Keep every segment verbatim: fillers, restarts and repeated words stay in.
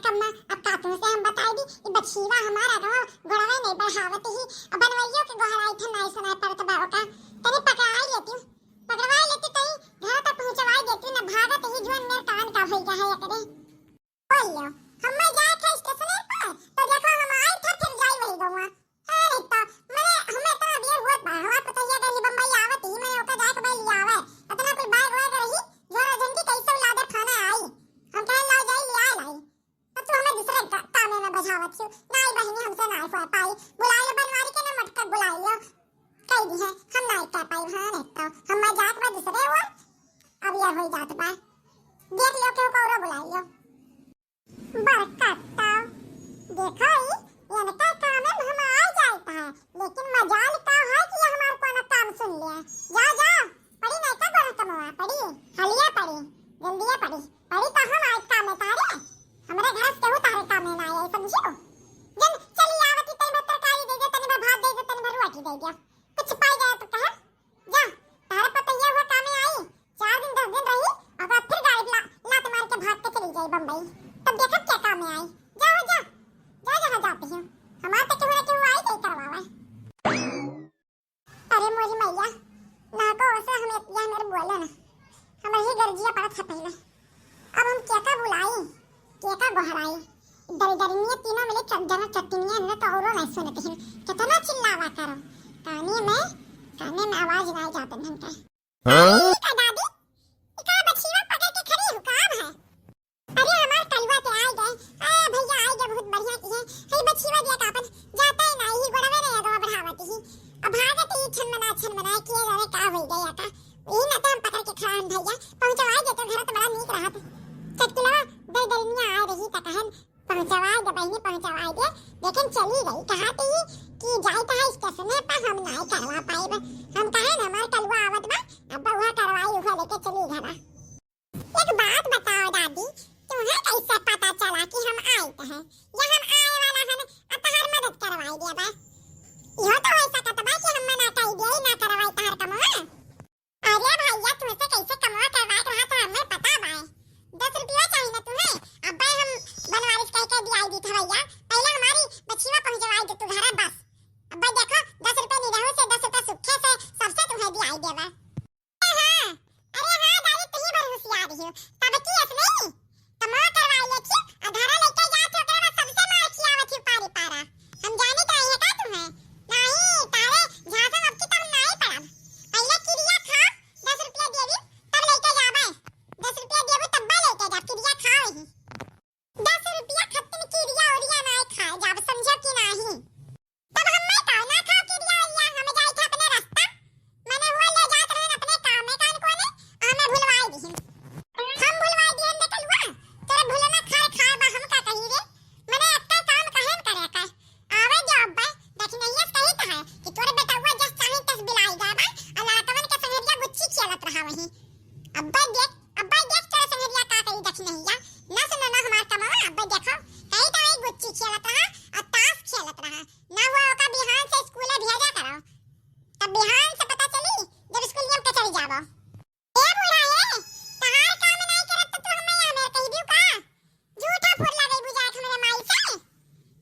अम्मा, अब का तुमसे हम बताई दी, ई बछीवा हमार अगवा गोड़वे नहीं बढ़ावत ही, अब बनवैयो के गोहराई थे नाई सुनाई पड़त बा ओका, तनी पकड़ाई लेती, पकड़वाई लेती तनी घर तक पहुँचवाई देती, न भागत ही जुअन मेर कान का होई गया है एकरे। बोल लो, हम्मे जाए थे स्टेशने पर, तो देखो हम आई थे फिर जाई वही गौवा। अरे तो, मने हमें इतना देर होत बा, हमार पतोहिया गई बम्बई आवत ही, मने ओका जाए के भाई लियावे, इतना कुल बैग वैग रही, झोरा झंडी कैसे लादे खाना आई, हम कहे ला जाई लिया लाई। तो तू हमें दूसरे का-, कामे में बझावत हो। नाई बहिनी, हमसे नाई हो पाई। बुलाई लो बनवारी के ना मटका बुलाई लो। कह दी है, हम नाई कह पाई, हाँ नहीं तो। हम मजाक में दूसरे ओर, अब यह हो जात बा। देख लो, केहू कौरो बुलाई लो। बरकत तो, देखो ई, इनका कामे में हम आ जाइत है, लेकिन मजाल का है कि ये हमार कोनो काम सुन ले। जा, जा, पड़ी नहीं का गोरा कमवा, पड़ी, हलिया पड़ी, जल्दिया पड़ी। पड़ी तो हम आए काम में तारे, हमरे घर से केहू तारे काम में ना आए, समझियो? जन चली आवती, तनी भर तरकारी दे दे, तनी भर भात दे दे, तनी भर रोटी दे दे, कुछ पाई गया तो कहा, जा, तारे पतैया हुआ काम में आई, चार दिन दस दिन रही, और बाद फिर गाड़ी ला, लात मार के भाग के चली जाई बम्बई, तब देखब क्या काम में आई। जा हो जा, जा जहाँ जाती हो, हमार तो केहू ना केहू आई जाई करवावे। अरे मोरी मैया, ना को वैसे हम इतिया मेरे बोले ना, हम ही गर्जिया पड़त है पहले। अब हम केका बुलाई, केका गोहराई? दरिदरिनिया तीनों मिले चट-, जना चट्टिनिया ने तो औरो नहीं सुनते हैं, कितना चिल्लावा करो, काने में, काने में आवाज ना जाते हैं का। हाँ? ई का दादी, ई का बछिया पकड़ के खड़ी हो, काम है? अरे हमार कलुआ के आइ गए। आ भैया आइ गए, बहुत बढ़िया किहे। हई बछिवा दिया का अपन जाता ही ना, ई गोड़वे नहीं अगवा बढ़ावत ही। अब भागत ही छन मना, छन मना, के जाने का होई गया का। यही ना तो हम पकड़ के खड़ा हन भैया। पहुँचवाई देते घर तो बड़ा नीक रहत। चटकिलवा दे दरिनिया आ रही त कहन, पहुँचवाई दे बहिनी, पहुँचवाई दे। लेकिन चली गई, कहा थी कि जाई तो है स्टेशने पर, हम नाई करवा पाइब। हम कहे न हमार कलुआ आवत बा, अब वह करवाई, उहा लेके चली घरा। एक बात बताओ दादी, तुम्हें कैसे पता चला कि हम आइत हैं? या हम आए वाला हन, आ तहार मदद करवाई दिया बा? इहो तो हो सकत बा कि हम मना कर दिए, ना करवाई तहार कमवा। अरे भैया, तुमसे कैसे कमवा करवाए रहा तो हमें पता बा। दस रुपया चाहिए ना तुम्हें? अब्बे हम बनवारिस कह के दियाई दी था भैया, पहले हमारी बछिवा पहुँचवाई दे तू घरे बस। अब्बे देखो, दस रुपया निरहू से, दस रुपया सुखे से, सबसे तुम्हें दियाई देवा। हाँ, अरे हाँ, दादी, तुही भर होशियार हो। तब की असली कमवा करवाई ले छी, आ घरा लेके जात हो, ओकरे बाद सबसे मार खियावत ही पारी पारा। हम जाने तो आई है का तुम्हें? नहीं, तारे झांसा सबकी तब नहीं पड़ब। पहले किरिया खा, दस रुपया देबी, तब लेके जाबे। दस रुपया देबू, तब लेके जाब, किरिया खाओ ही। दस रुपया खत्म किरिया उरिया नहीं खाए जाब, समझो कि नहीं? तब हम मैं का ना खाओ किरिया उरिया, हम जाई थे अपने रास्ता। मने हुआ ले जात रहन अपने काम में कान कोने, हमें भुलवाई दिहिन। हम भुलवाई दिहन देखल हुआ, तेरे भुलना खाए खाए बा हम का कही रे। मने अक्का काम कहेन करे का। आवे जो अब्बे, दखिनहिया से कही तो है कि तोरे बेटवा जस चाहे तस बिलाई गए बा, और लड़कवन के संगरिया गुच्ची खेलत रहा वहीं। अब्बे देख, अब्बे देख तोरे संगरिया का कही दखिनहिया। ना सुनो ना हमार कमवा, अब्बे देखो, कही तो है गुच्ची खेलत रहा और ताश खेलत रहा। ना हुआ ओका बिहान से स्कूले भेजा करो। तब बिहान से पता चली, जब स्कूल नियम के चली जाबो। ए बूढ़ा ए, तहार काम नाई करत तो तू हमें यहाँ मेरे कही दियो का? झूठा फुर लगे बुझाए हमरे माई से।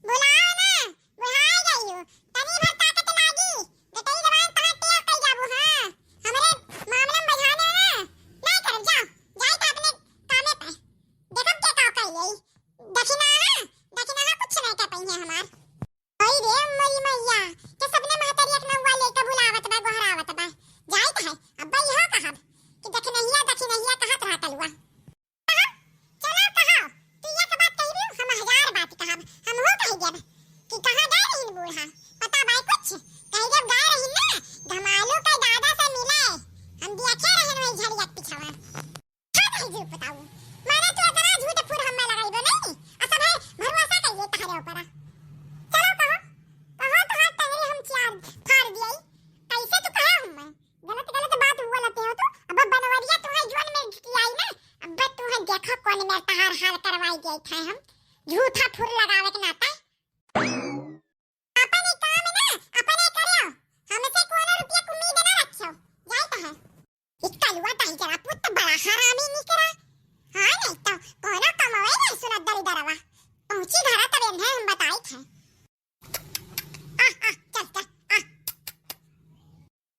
बुलाओ ना, बुढ़ाए गई हो। तनी भर ताकत लागी, गटई जबान तहार टेढ़ कई जाबू, हाँ। हमरे मामला में बझाने ना, नाई करब, जाओ, जाई तो अपने कामे पे। देखब के का कई लेई। दखिना, दखिना कुछ नहीं कर पाई है हमार। ओई रे मोरी मैया, के सबने महतरिया के नौवा लेके बुलावत बा, गोहरावत बा। जाइत है, अब्बा इहो कहब कि दखिनहिया, दखिनहिया कहत रहा कलुआ। कहब, चलो कहो, तू एक बात कहिबू, हम हजार बात कहब। हमहू कहि देब कि कहाँ गए रहिन बूढ़ा, पता बाय कुछ? कहि देब गए रहिन ना, धमालू के दादा से मिले, हम देखे रहन वही झड़िया के पिछवा। हाँ, नहीं झूठ बताऊ। माने तू इतना झूठ फूर हमें लगाइबो नहीं। आ सब है भरोसा कइले तहरे ऊपर। चलो कहो, कहो तो हाथ टंगरी हम चार फाड़ दिए। कैसे तू कहे हमें? गलत गलत बात बोलते हो तू। अब बनवरिया तुम्हें जोन में की आई ना, अब तुम्हें देखो कौन में तहार हाल करवाई गई था हम। झूठा फूर लगावे के नाता। अपने काम ना अपने करियो, हमसे कोनो रुपया के उम्मीद ना रखियो। जाई कहाँ? ई कलुआ ताई जरा पुत बड़ा हरामी निकरा। हाँ, नहीं तो कोनो कमवे नहीं सुनत दरिदरवा। अच्छी धरा तबे न है, हम बताइत है। आ, आ, चल, चल, आ।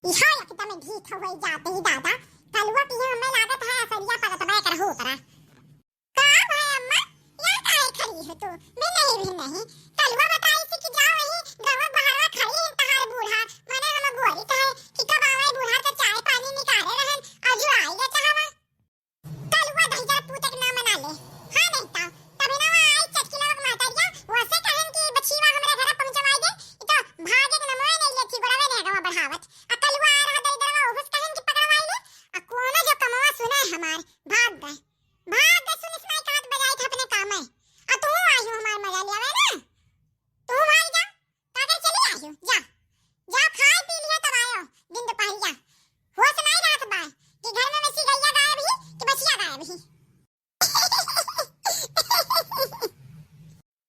इहो एकदम ढीठ होइ जात ही दादा। कलुआ की हमें लागत है असरिया परत बा एकरहू ऊपरा। का भाई अम्मा, यहाँ काहे खड़ी है तू? भी नहीं, भी नहीं। कलुआ बताइस कि जाओ वही गवा बहरवा खड़ी है तहार बूढ़ा। मने हम गोरी कहे कि कब आवे बूढ़ा तो चाय पानी निकाले रहन और जुड़ाई ले चाहवा। कलुआ दहिजर पूते के नाम ना ले। हाँ नहीं तो, तभी ना वहाँ आई चटकिला के महतरिया, वैसे कहन कि बछीवा हमरे घरे पहुँचवाई दे, ई तो भागे के नमवे नहीं लेती, गोड़वे नहीं गवा बढ़ावत। आ कलुआ आ रहा दहिजरवा, ओहू से कहन कि पकड़वाई ले, आ कोनो जो कमवा सुने हमार, भाग गए। भाग गए, सुनिस नाई कहत बजाई थे अपने काम में। आ तू आई हो हमार मजा ले आवे ना। तू भाग जा, काकर चली आई हो, जा। जा खाए पी लिया तब आयो, दिन दोपहरिया। होश नाई रहत बा कि घर में से गैया गायब ही कि बछिया गायब ही।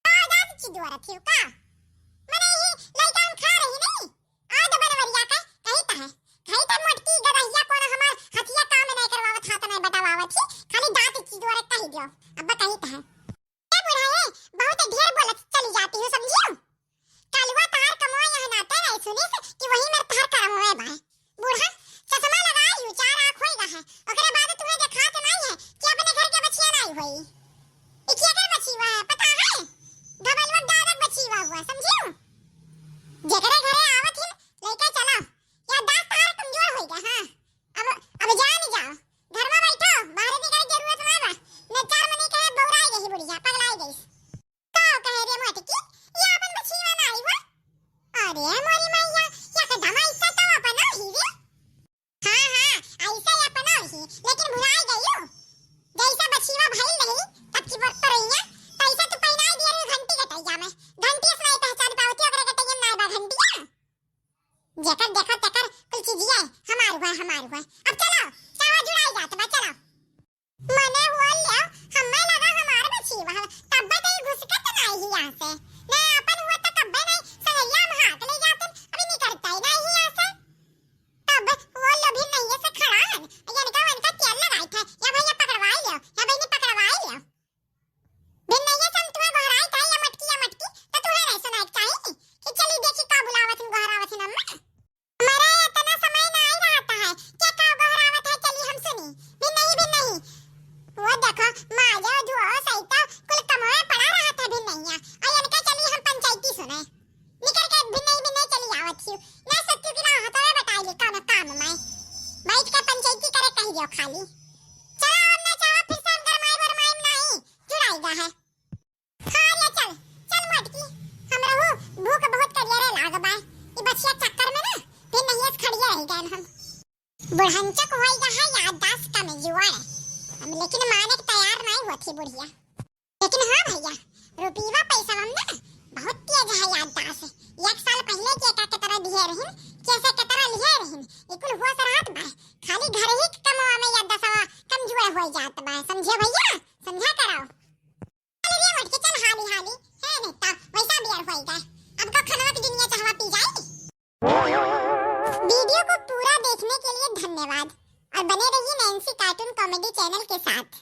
आ, जा चिदुआ रखियो का? मने ही लइका हम खा रही नहीं। आ दो बनवरिया का, कही त है। कही त मोटकी गदहिया कौन हमार हथिया काम नहीं करवावत, हाथ नहीं बटावावत ही, खाली दांत चिदुआ रख कही दियो। अब कही त है। ए बुढ़ा, ए, बहुत ढेर बोलत चली जाती हो, समझियो? कलुआ तहार कमवा यहाँ नाते नहीं सुनिस कि वही में तहार करम हुए बा। बूढ़ा, चश्मा लगाई हूँ, चार आँख होई गा है, ओकरे बाद तुम्हें देखात नहीं है कि अपने घर के बछिया नहीं होई। ई केकर बछिया है, पता है? धबलवा दादा बछिया हुआ, समझियो? जेकरे घरे आवत ही, लेके चला। याददाश्त तहार कमजोर होई गा, हाँ। अब, अब जान जाओ। घर में बैठो, बाहर निकले के जरूरत ना बा। न चार मने कहे बौराई गई बुढ़िया, पगलाई गई। का कहे रे मोटकी, ये अपन बछिया ना आई हो? अरे मोरी मैया, ये के दमा ऐसा तो अपन ही रे। हाँ, हाँ, ऐसा ही अपन ही, लेकिन भुलाई गई हो। जैसा बछिया भइल रही, तब की बात तो रही है, तैसा तू पहनाई दिया रे घंटी के टैया में। घंटी से नहीं पहचान पावती, ओकरे के टैया में ना बा घंटिया। जेकर देखो तेकर कुल चीजिए हमार हुआ, हमार हुआ। अब चलो, चावा जुड़ाई जात बा, चलो। मने हुआ ले, हमें लगा हमार बछिया है, तब्बे तो ये घुसकत नहीं यहाँ से। ना अपन हुआ तो तब्बे नहीं, सगैया हम हाथ ले जाते, अभी निकलता ही नहीं यहाँ से। तब वो लो भी नहीं से खड़ा है, यानी का उनका तेल लगाई था, या भैया पकड़वाई लो, या बहनी पकड़वाई लो। बिन नहीं से हम तुम्हें गोहराई था, या मटकी, या मटकी, तो तुम्हें नहीं सुनाई चाहिए कि चली देखी का बुलावत हैं, गोहरावत हैं अम्मा। हमारा इतना समय नहीं रहता है, क्या का गोहरावत है, चली हम सुनी। बिन नहीं, बिन नहीं। वो देखो, माजो, धुओ, सैतो, कुल कमवे पड़ा रहत है बिन नहीं। और इनका चली हम पंचायती सुने। निकल के बिन नहीं, बिन नहीं चली आवत ही। ना सत्तू की ना हथवे बटाई ले काम, काम में। बैठ के पंचायती करे कही दियो खाली। चलो, अब ना चाहो फिर से हम गरमाई बरमाई में नहीं, जुड़ाई गा है। हाँ रे, चल, चल मोटकी, हमरहू भूख बहुत करिया रे लाग बा। ई बछिया चक्कर में ना, फिर नहीं खड़िया रह गए हम। बुढ़ंचक होई गा है याददाश्त कमजोर। हम लेकिन माने के तैयार नहीं होती बुढ़िया। लेकिन हाँ भैया, रुपीवा पैसा हम ना बहुत तेज है याददाश्त। एक साल पहले के का के तरह दिए रहिन, कैसे के तरह लिए रहिन, इकुल होश रहत बा। खाली घर ही के कमवा में याददाश्तवा कमजोर हो जात बा, समझे भैया? समझा कराओ। चल रे उठ के चल हाली हाली, है नहीं तो वैसा बियर होई गए। अब का खनवा के दुनिया चाहवा पी जाए। वीडियो को पूरा देखने के लिए धन्यवाद और बने रहिए नैन्सी कार्टून कॉमेडी चैनल के साथ।